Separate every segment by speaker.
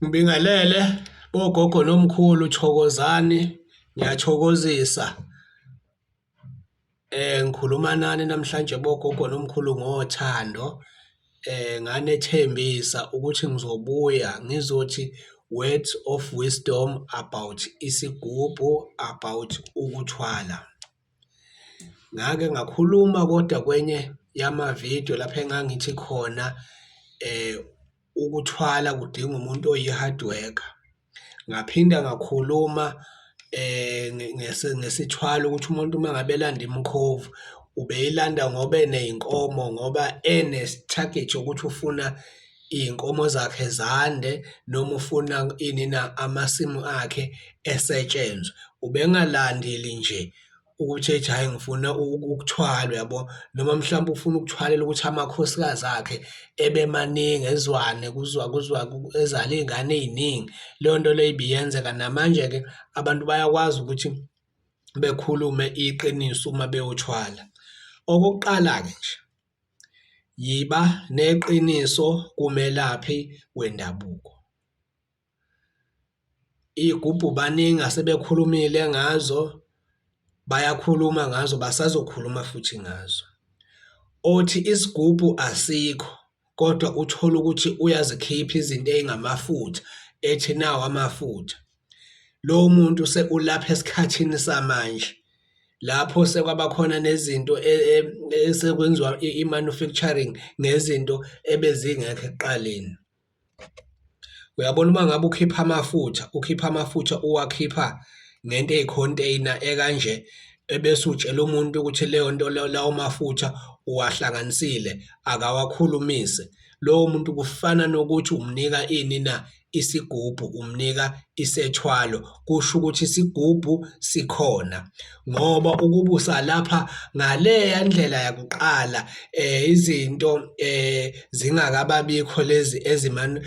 Speaker 1: Ngibingelele bogogo nomkhulu, thokozani, ngiyathokozisa. Ngikhuluma nani namhlanje bogogo nomkhulu ngothando. Nganethembisa ukuthi ngizobuya ngizothi words of wisdom about isigubhu, about ukuthwala. Ngake ngakhuluma kodwa kwenye yamavidiyo lapho engangithi khona ukuthwala kudinga umuntu oyi-hard worker. Ngaphinda ngakhuluma ngesithwalo ukuthi umuntu uma ngabe elanda imikhovu ubeyilanda ngoba eney'nkomo ngoba ene-target yokuthi ufuna iy'nkomo zakhe zande noma ufuna ini na, amasimu akhe esetshenzwe. Ubengalandeli nje ukuthi ethi hhayi ngifuna ukuthwala uyabo, noma mhlawumpe ufuna ukuthwalela ukuthi amakhosikazi akhe ebe maningi ezwane kuzwa kuzwa ezale iy'ngane ey'ningi. Leyo nto leyo ibiyenzeka namanje-ke abantu bayakwazi ukuthi bekhulume iqiniso uma beyothwala. Okokuqala-ke nje, yiba neqiniso kumelaphi wendabuko. Iy'gubhu baningi asebekhulumile ngazo, bayakhuluma ngazo, basazokhuluma futhi ngazo. Othi isigubhu asikho kodwa uthole ukuthi uyazikhipha izinto ey'ngamafutha, ethi nawa amafutha. Lowo muntu ulapha esikhathini samanje lapho sekwaba khona nezinto esekwenziwa i-manufacturing ngezinto ebezingekho ekuqaleni. Uyabona uma ngabe ukhipha amafutha, ukhipha amafutha uwakhipha ngento eyikhonteyina ekanje, ebese utshela umuntu ukuthi leyo nto lawo mafutha uwahlanganisile akawakhulumise. Lowo muntu kufana nokuthi umnika ini na? Isigubhu, umnika isethwalo, kusho ukuthi isigubhu sikhona ngoba ukuba usalapha ngaleya ndlela yakuqala izinto zingakababikho lezi ezimane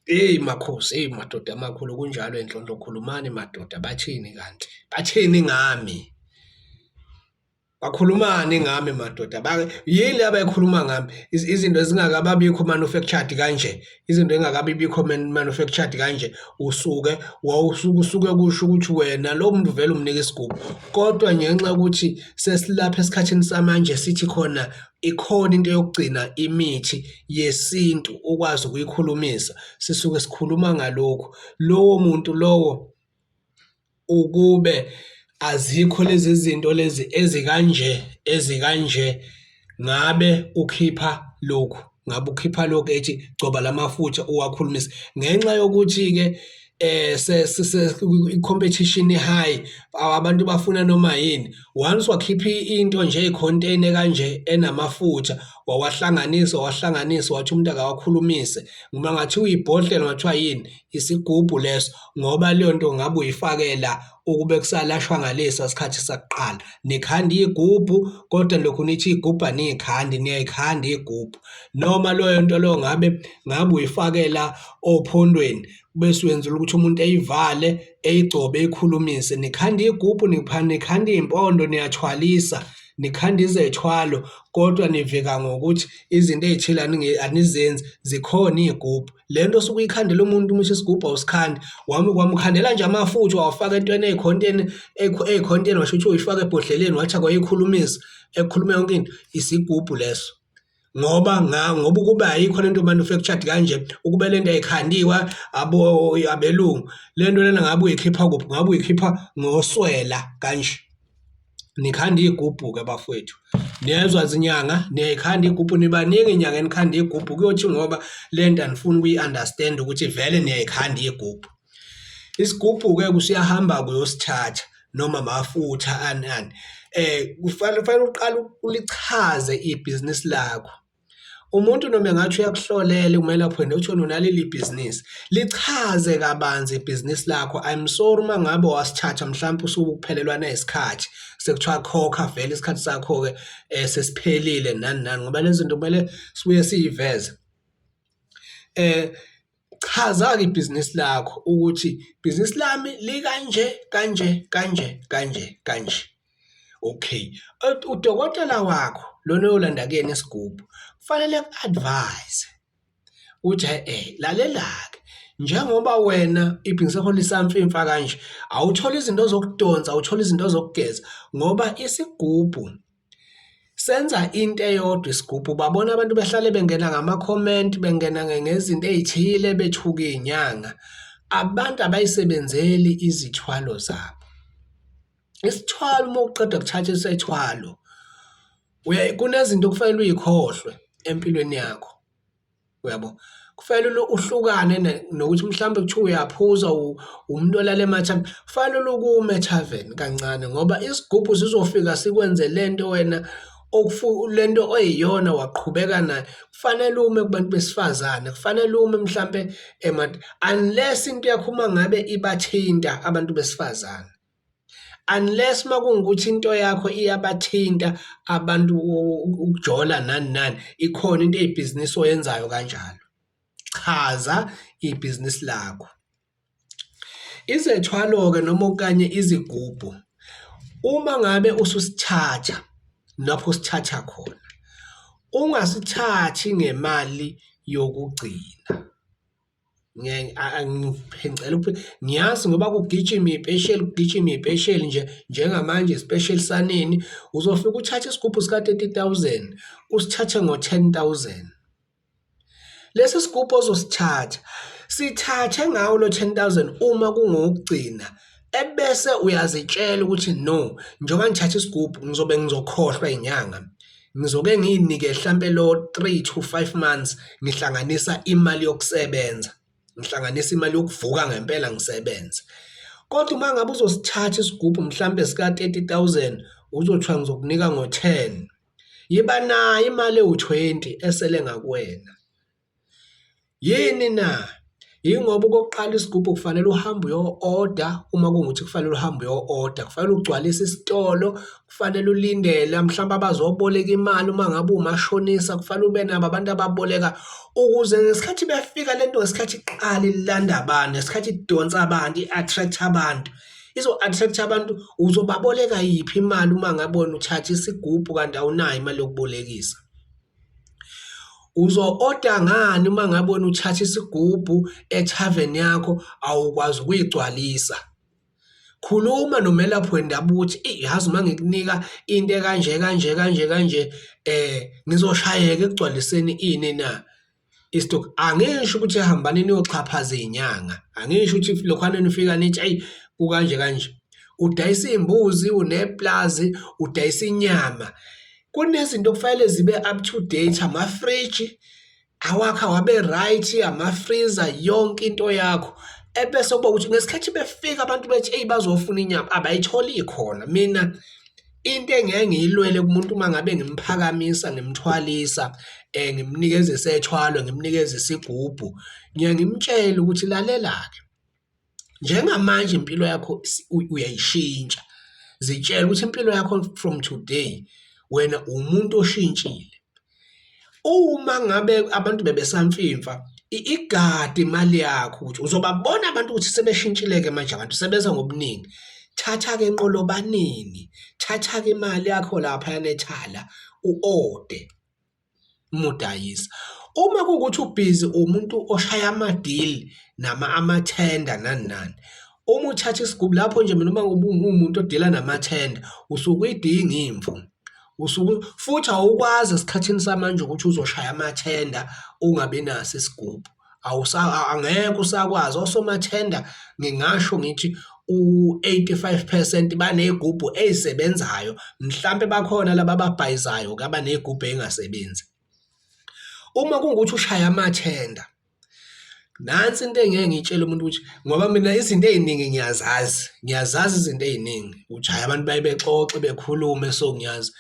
Speaker 1: eyi makhosi, eyi madoda amakhulu kunjalo enhlonhlo khulumani madoda bathini kanti, bathini ngami? Bakhulumani ngami madoda? Yini le abayikhuluma ngami? Izinto ezingakababikho manufactured kanje, izinto ey'ngakabibikho manufactured kanje, usuke wawusuke usuke kusho ukuthi wena lowo muntu vele umnika isigubhu. Kodwa ngenxa yokuthi sesilapha esikhathini samanje sithi khona ikhona into yokugcina imithi yesintu ukwazi ukuyikhulumisa, sisuke sikhuluma ngalokhu. Lowo muntu lowo ukube azikho lezi zinto lezi ezikanje ezikanje ngabe ukhipha lokhu, ngabe ukhipha lokhu ethi gcoba la mafutha uwakhulumise. Ngenxa yokuthi-ke i-competition i-high, abantu bafuna noma yini. Once wakhipha into nje eyikhonteyina ekanje enamafutha wawahlanganisa wawahlanganisa wathi umuntu akawakhulumise, noma kungathiwa ibhodlela kungathiwa yini, isigubhu leso ngoba leyo nto ngabe uyifakela ukube kusalashwa ngalesa sikhathi sakuqala. Nikhanda iy'gubhu kodwa nilokhu nithi iy'gubhu aniyikhandi, niyayikhanda iy'gubhu. Noma leyo nto leyo ngabe ngabe uyifakela ophondweni bese wenzela ukuthi umuntu eyivale, eyigcobe, eyikhulumise. Nikhanda iy'gubhu, nikhanda iy'mpondo, niyathwalisa, nikhanda izethwalo kodwa nivika ngokuthi izinto ey'thile anizenzi, zikhona iy'gubhu. Le nto osuke uyikhandela umuntu uma uthi isigubhu awusikhandi, wamkhandela nje amafutha wawafaka entweni ey'khonteni ey'khonteni washo ukuthi uyifaka ebhodleleni wathi akoyikhulumisa, ekukhulume yonke into, isigubhu leso. Ngoba ngoba ukuba ayikho lento manufactured kanje, ukube lento ayikhandiwa abelungu, le nto lena ngabe uyikhipha kuphi? Ngabe uyikhipha ngoswela kanje. Nikhanda iy'gubhu-ke bafowethu, niyezwa zinyanga niyayikhanda igubhu nibaningi inyanga enikhanda iy'gubhu kuyothi ngoba le nto anifuni ukuyi-understand-a ukuthi vele niyayikhanda iy'gubhu. Isigubhu-ke usuyahamba uyosithatha noma amafutha ani ani kufanele kufanele uqale ulichaze ibhizinisi lakho. Umuntu noma engathi uyakuhlolela umelaphi wena uthi wena unaleli bhizinisi, lichaze kabanzi ibhizinisi lakho. I'm sorry uma ngabe wasithatha mhlampe usuphelelwa nayisikhathi sekuthiwa khokha vele isikhathi sakho-ke sesiphelile nani nani ngoba lezi zinto kumele sibuye siy'veze. Chaza-ke ibhizinisi lakho ukuthi ibhizinisi lami likanje kanje kanje kanje kanje. Okay, udokotela wakho lona oyolanda kuyena isigubhu kufanele aku-advise ukuthi e-e lalela-ke. Njengoba wena ibhizinisi lakho lisamfimfa kanje, awuthole izinto zokudonsa, awuthole izinto zokugeza ngoba isigubhu senza into eyodwa isigubhu. Ubabona abantu behlale bengena ngama-comment, bengena ngezinto ey'thile bethuka iy'nyanga. Abantu abayisebenzeli izithwalo zabo. Isithwalo uma uqeda kuthatha isethwalo kunezinto okufanele uy'khohlwe empilweni yakho. Uyabo? Kufanele uhlukane nokuthi mhlawumbe kuthiwa uyaphuza umuntu olala emathafeni, kufanele ukume ethaveni kancane ngoba isigubhu sizofika sikwenze le nto wena le nto oyiyona waqhubeka nayo. Kufanele ume kubantu besifazane, kufanele ume mhlampe unless into yakho uma ngabe ibathinta abantu besifazane. Unless uma kungukuthi into yakho iyabathinta abantu ukujola nani nani, ikhona into eyibhizinisi oyenzayo kanjalo. Chaza ibhizinisi lakho. Izethwalo-ke noma okanye izigubhu, uma ngabe ususithatha lapho osithatha khona, ungasithathi ngemali yokugcina. Ngicela ngiyazi ngoba kugijima iy'pesheli kugijima iy'pesheli nje njengamanje isipesheli sanini, uzofika uthathe isigubhu sika-30 thousand usithathe ngo-10 thousand. Lesi sigubhu ozosithatha sithathe ngawo lo 10 thousand uma kungowokugcina ebese uyazitshela ukuthi no, njengoba ngithatha isigubhu ngizobe ngizokhohlwa inyanga. Ngizoke ngiyinike hlampe lo 3 to 5 months ngihlanganisa imali yokusebenza, ngihlanganisa imali yokuvuka ngempela ngisebenze. Kodwa uma ngabe uzosithatha isigubhu mhlampe sika-30 thousand uzothiwa ngizokunika ngo-10, yiba nayo imali ewu-20 esele ngakuwena. Yini na? Yingoba okokuqala isigubhu kufanele uhambe uyo-oda uma kungukuthi kufanele uhambe uyo-oda, kufanele ugcwalise isitolo, kufanele ulindele mhlawumpe abazoboleka imali uma ngabe uwumashonisa, kufanele ube nabo abantu ababoleka ukuze ngesikhathi befika le nto ngesikhathi iqala ilanda abantu, ngesikhathi idonsa abantu, i-attract-a abantu, izo-attract-a abantu, uzobaboleka yiphi imali uma ngabe wena uthatha isigubhu kanti awunayo imali yokubolekisa? Uzo-oda ngani uma ngabe wena uthatha isigubhu ethaveni yakho awukwazi ukuyigcwalisa? Khuluma nomelaphi wendabuko ukuthi eyi yazi uma ngikunika into ekanje kanje kanje kanje ngizoshayeka ekugcwaliseni ini na? Isitokhi. Angisho ukuthi hambani niyoxhaphaza iy'nyanga, angisho ukuthi lokhwana nifika nithi eyi kukanje kanje. Udayisa iy'mbuzi, unepulazi, udayisa inyama. Kunezinto okufanele zibe up to date, amafriji awakho awabe right, ama-freezer, yonke into yakho. Ebese kuba ukuthi ngesikhathi befika abantu bethi eyi bazofuna inyama, abayitholi ikhona. Mina into engeke ngiyilwele kumuntu uma ngabe ngimphakamisa ngimthwalisa ngimnikeza isethwalo, ngimnikeza isigubhu, ngiye ngimtshele ukuthi lalela-ke, njengamanje impilo yakho uyayishintsha, zitshele ukuthi impilo yakho from today wena uwumuntu oshintshile. Uma ngabe abantu bebesamfimfa igade imali yakho ukuthi uzobabona abantu ukuthi sebeshintshile-ke manje abantu sebeza ngobuningi. Thatha-ke enqolobaneni, thatha-ke imali yakho laphayana ethala u-ode uma udayisa. Uma kuwukuthi ubhizi umuntu oshaya ama-deal nama amathenda nani nani, uma uthatha isigubhu lapho nje mina uma uwumuntu odila namathenda usuke uyidinga imvu. Usuke futhi awukwazi esikhathini samanje ukuthi uzoshaya amathenda ungabi naso isigubhu. Angeke usakwazi osomathenda ngingasho ngithi u-85 percent baney'gubhu ey'sebenzayo, mhlampe bakhona laba ababhayizayo-ke abaney'gubhu ey'ngasebenzi. Uma kungukuthi ushaya amathenda Nansi into engeke ngiyitshele umuntu ukuthi ngoba mina izinto ey'ningi ngiyazazi, ngiyazazi izinto ey'ningi ukuthi hhayi abantu baye bexoxe bekhulume so ngiyazi.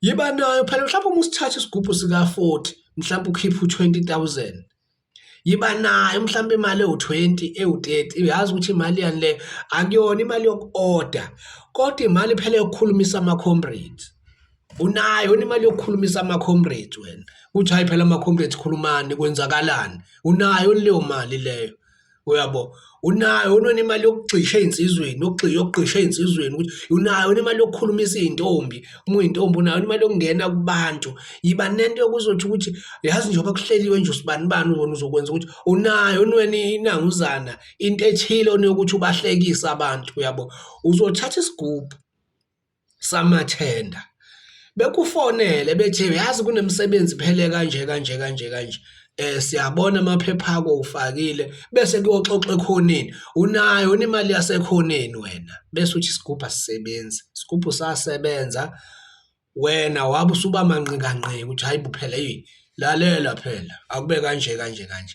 Speaker 1: Yiba nayo phela mhlawumbe uma usithatha isigubhu sika-40 mhlawumbe ukhiphe u-20 thousand, yiba nayo mhlawumbe imali ewu-20 ewu-30 uyazi ukuthi imali yani leyo, akuyona imali yoku-oda kodwa imali phela yokukhulumisa ama-comrades. Unayo yini imali yokukhulumisa ama-comrades wena? Ukuthi hhayi phela ama-comrades khulumani kwenzakalani? Unayo yini leyo mali leyo? Uyabo? Unayo wena imali yokugxisha ey'nsizweni, yokugqisha ey'nsizweni ukuthi unayo wena imali yokukhulumisa iy'ntombi, uma uyintombi unayo imali yokungena kubantu. Yiba nento yokuzothi ukuthi yazi njengoba kuhleliwe nje usibanibani wena uzokwenza ukuthi unayo wena inanguzana into ethile onokuthi ubahlekise abantu, uyabo? Uzothatha isigubhu samathenda bekufonele bethi uyazi kunemisebenzi phele kanje kanje kanje kanje siyabona amaphepha akho ufakile bese kuyoxoxa ekhoneni unayo imali yasekhoneni wena bese uthi isigubhu asisebenzi isigubhu sasebenza wena wabe usuba manqikanqika ukuthi hayi bo phela eyi lalela phela akube kanje kanje kanje.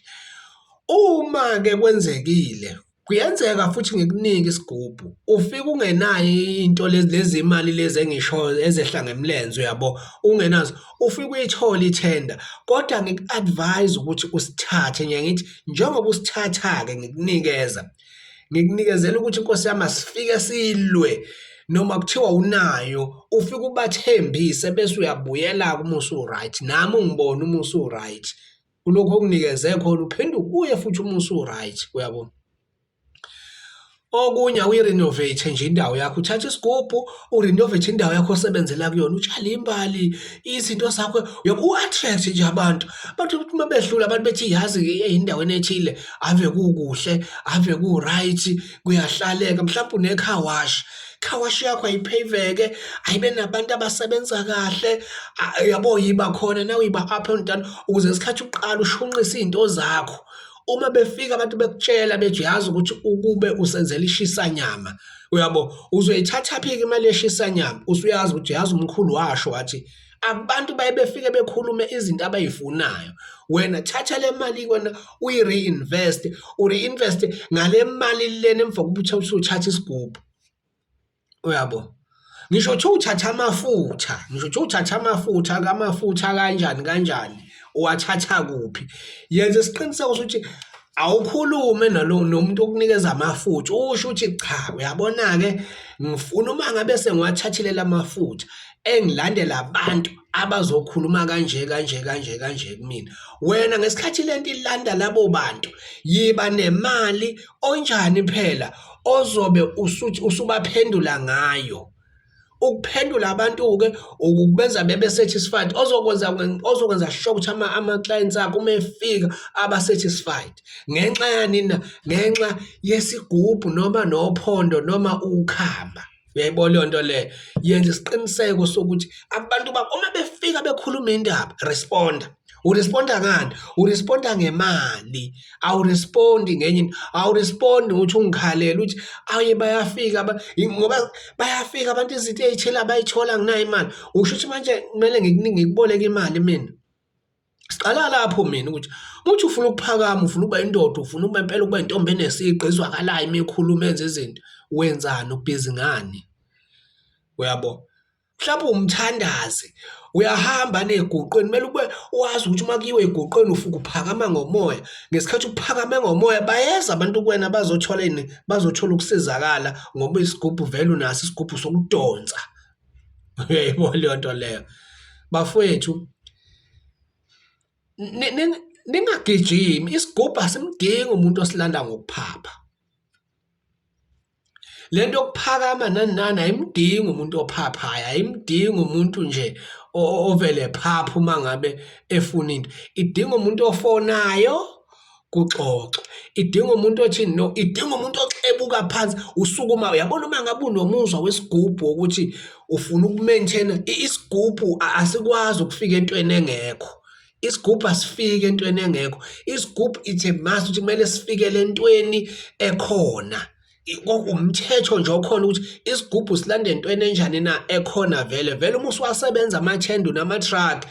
Speaker 1: Uma-ke kwenzekile kuyenzeka futhi ngikunike isigubhu ufike ungenayo into lezi lezi imali lezi engishoyo ezehla ngemlenze uyabo ungenazo ufike uyithole ithenda kodwa ngiku-advise ukuthi usithathe ngiye ngithi njengoba usithatha-ke ngikunikeza ngikunikezela ukuthi inkosi yami asifike silwe noma kuthiwa unayo ufike ubathembise bese uyabuyela-ke uma usu-right nami ungibone uma usu-right kulokhu okunikeze khona uphinde ubuye futhi uma usu-right uyabo. Okunye awuyi-renovate nje indawo yakho, uthathe isigubhu u-renovate indawo yakho osebenzela kuyona, utshale imbali, izinto zakho uyabo u-attract nje abantu. Bathi ukuthi uma bedlula abantu bethi yazi endaweni ethile ave kukuhle, ave ku-right, kuyahlaleka, mhlawumbe une-car wash. Car wash yakho ayipheyiveke, ayibe nabantu abasebenza kahle, yabo yiba khona nawe yiba up and down ukuze ngesikhathi uqala ushunqise iy'nto zakho. Uma befika abantu bekutshela bethi uyazi ukuthi ukube usenzela ishisanyama, uyabo? Uzoyithathaphi-ke imali yeshisanyama? Usuyazi ukuthi yazi umkhulu washo wathi abantu baye befike bekhulume izinto abayifunayo. Wena thatha le mali wena uyi-reinvest, u-reinvest ngale mali lena emva kokuba usuthatha isigubhu. Uyabo? Ngisho kuthiwa uthatha amafutha, ngisho kuthiwa uthatha amafutha amafutha kanjani kanjani, uwathatha kuphi. Yenza isiqiniseko sokuthi awukhulume nalo nomuntu okunikeza amafutha usho ukuthi cha uyabona-ke ngifuna uma ngabe sengiwathathile la mafutha engilandela abantu abazokhuluma kanje kanje kanje kanje kumina. Wena ngesikhathi lento ilanda labo bantu yiba nemali onjani phela ozobe usuthi usubaphendula ngayo. Ukuphendula abantu-ke ukubenza bebe satisfied ozokwenza ozokwenza sure ukuthi ama-clients akho uma efika aba satisfied. Ngenxa yani na? Ngenxa yesigubhu noma nophondo noma ukhamba. Uyayibona leyo nto leyo? Yenza isiqiniseko sokuthi abantu bakho uma befika bekhuluma indaba, responda. Uresponda ngani? Uresponda ngemali, awurespondi ngenye into, awurespondi ukuthi ungikhalele uthi aye bayafika ngoba bayafika abantu izinto ey'thile abayithola anginayo imali. Usho ukuthi manje kumele ngikuboleke imali mina? Siqala lapho mina ukuthi uthi ufuna ukuphakama, ufuna ukuba indoda, ufuna ukuba impela ukuba intombi enesigqi ezwakalayo uma ikhuluma enze izinto, wenzani, ubhizi ngani? Uyabo? Mhlawumbe uwumthandazi, uyahamba ney'guqweni, kumele ube wazi ukuthi uma kuyiwa ey'guqweni ufuke uphakama ngomoya. Ngesikhathi uphakame ngomoya bayeza abantu kuwena bazothola ini? Bazothola ukusizakala ngoba isigubhu vele unaso isigubhu sokudonsa. Uyayibona leyo nto leyo? Bafowethu, ningagijimi, isigubhu asimdingi umuntu osilanda ngokuphapha. Le nto yokuphakama nani nani ayimdingi umuntu ophaphayo, ayimdingi umuntu nje ovele ephapha uma ngabe efuna into. Idinga umuntu ofonayo kuxoxwe, idinga umuntu othi no, idinga umuntu oxebuka phansi usukuma. Uyabona uma ngabe unomuzwa wesigubhu wokuthi ufuna uku-maintain-a, isigubhu asikwazi ukufika entweni engekho. Isigubhu asifiki entweni engekho. Isigubhu it's a must ukuthi kumele sifikele entweni ekhona. Umthetho nje okhona ukuthi isigubhu silanda entweni enjani na ekhona vele. Vele uma usuwasebenza amathenda unama-truck,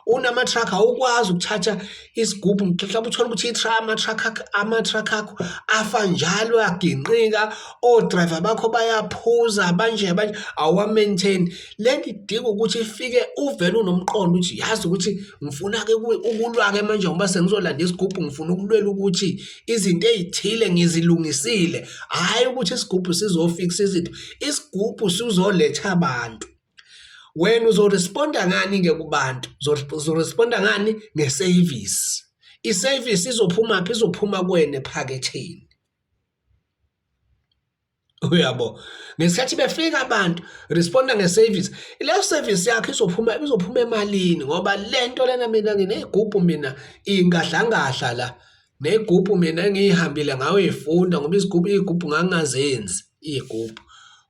Speaker 1: unama-truck awukwazi ukuthatha isigubhu mhlawumbe uthole ukuthi ama-truck ama-truck akho afa njalo aginqika, o-driver bakho bayaphuza banje banje awuwa-maintain. Le nto idinga ukuthi ifike uvele unomqondo ukuthi yazi ukuthi ngifuna-ke ukulwa-ke manje ngoba sengizolanda isigubhu ngifuna ukulwela ukuthi izinto ey'thile ngizilungisile, hhayi ukuthi isigubhu sizofikisa izinto, isigubhu sizoletha abantu. Wena uzoresponda ngani-ke kubantu? Uzoresponda ngani? Ngesevisi. I-service izophuma phi? Izophuma kuwena ephaketheni. Uyabo? Ngesikhathi befika abantu responda nge-service, leyo service yakho izophuma izophuma emalini ngoba le nto lena mina nginey'gubhu mina ingadlangadla la. Ney'gubhu mina engiy'hambile ngayoy'funda ngoba izigubhu iy'gubhu ngangingazenzi iy'gubhu.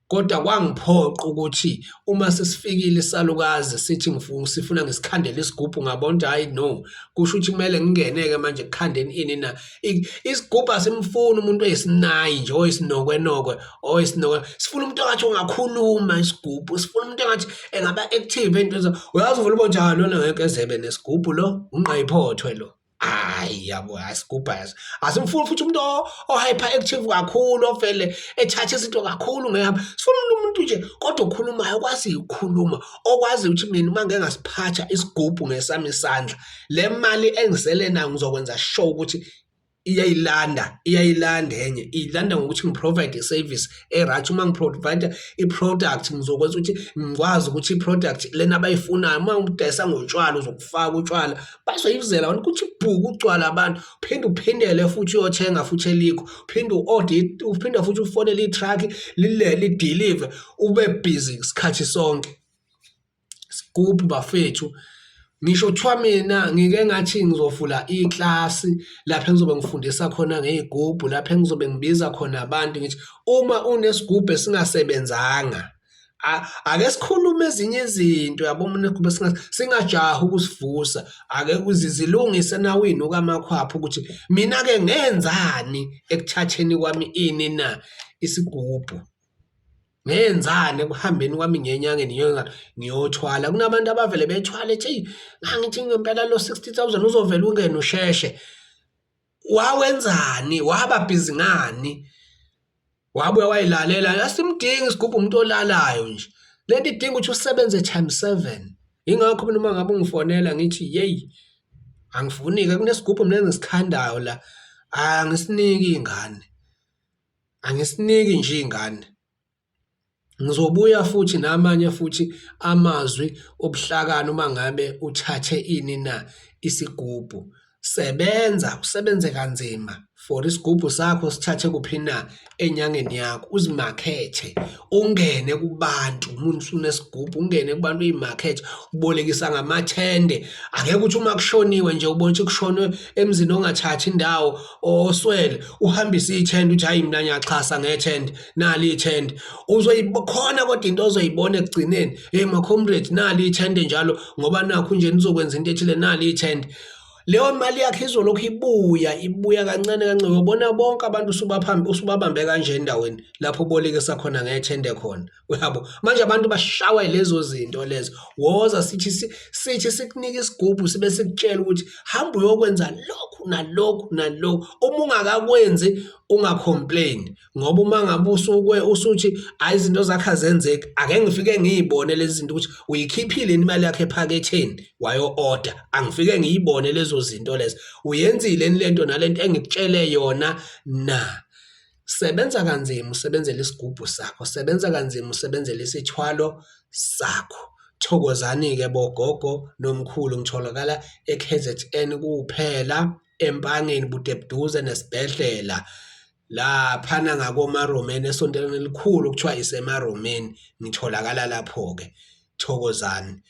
Speaker 1: Kodwa kwangiphoqa ukuthi uma sesifikile isalukazi sithi ngifuna sifuna ngisikhandele isigubhu ngabona ukuthi hhayi no, kusho ukuthi kumele ngingene-ke manje ekukhandeni ini na. Isigubhu asimfuni umuntu oyisinayi nje oyisinokwenokwe oyisinokwe, sifuna umuntu ongathi ungakhuluma isigubhu, sifuna umuntu engathi engaba active ey'ntweni uyazi uvele ubone nje lona ngeke eze nesigubhu lo, ungqayiphothwe lo. Hayi yabo asigubha yazi. Asimfuni futhi umuntu o-hyper active kakhulu ovele ethatha izinto kakhulu ngehamba. Sifuna umuntu nje kodwa okhulumayo okwaziyo ukukhuluma, okwaziyo ukuthi mina uma ngike ngasiphatha isigubhu ngesami isandla, le mali engisele nayo ngizokwenza sure ukuthi iyayilanda iyayilanda enye iyilanda ngokuthi ngi-provide i-service e-right uma ngi-provide i-product ngizokwenza ukuthi ngikwazi ukuthi i-product lena abayifunayo uma udayisa ngotshwala uzokufaka utshwala bazoyizela abantu kuthi bhuku ugcwala abantu uphinde uphindele futhi uyothenga futhi elikho uphinde u-order uphinde futhi ufonele i-truck lidilive ube busy isikhathi sonke. Sigubhu bafethu ngisho kuthiwa mina ngike ngathi ngizovula iklasi lapho engizobe ngifundisa khona ngey'gubhu, lapho engizobe ngibiza khona abantu ngithi uma unesigubhu esingasebenzanga ake sikhulume ezinye izinto yabo, uma unesigubhu singajahi ukusivusa, ake zilungise nawe uy'nuke amakhwapha ukuthi mina-ke ngenzani ekuthatheni kwami ini na, isigubhu. Ngenzani ekuhambeni kwami ngiye enyangeni ngiyothwala. Kunabantu abavele bethwale ethi eyi ngangithi ngempela lo 60,000 uzovele ungene usheshe. Wawenzani? Waba bhizi ngani? Wabuya wayilalela, asimdingi isigubhu umuntu olalayo nje. Le nto idinga ukuthi usebenze times seven. Yingakho mina uma ngabe ungifonela ngithi yeyi angifuni-ke kunesigubhu mina engisikhandayo la, angisiniki iy'ngane. Angisiniki nje iy'ngane. Ngizobuya futhi namanye futhi amazwi obuhlakani uma ngabe uthathe ini na, isigubhu. Sebenza, usebenze kanzima for isigubhu sakho usithathe kuphi na, enyangeni yakho, uzimakhethe, ungene kubantu uma usunesigubhu, ungene kubantu uyimakhethe, ubolekisa ngamathende. Angeke uthi uma kushoniwe nje ubone ukuthi kushonwe emzini ongathathi indawo oswele uhambise ithende uthi hayi mina ngiyaxhasa ngethende nali ithende uzoyikhona kodwa into ozoyibona ekugcineni hey ma comrade nali ithende njalo ngoba nakhu nje nizokwenza into ethile nali ithende leyo mali yakhe izolokhu ibuya ibuya kancane kancane uyobona bonke abantu usubaphambi usubabambe kanje endaweni lapho ubolekisa khona ngethende khona uyabo manje abantu bashawa lezo zinto lezo woza sithi sithi sikunika isigubhu sibe sikutshela ukuthi hamba uyokwenza lokhu nalokhu nalokhu uma ungakakwenzi ungacomplain ngoba uma ngabe usukwe usuthi hayi izinto zakhe azenzeki ake ngifike ngiyibone lezi zinto ukuthi uyikhiphile imali yakhe ephaketheni wayo-order angifike ngiyibone lezo zinto lezo uyenzile lento nalento engikutshele yona na. Sebenza kanzima usebenzele isigubhu sakho, sebenza kanzima usebenzele isithwalo sakho. Thokozani-ke bogogo nomkhulu, ngitholakala e-K_Z_N kuphela eMpangeni budebuduze nesibhedlela laphana ngakoMaromeni esontweni elikhulu okuthiwa iseMaromeni, ngitholakala lapho-ke. Thokozani.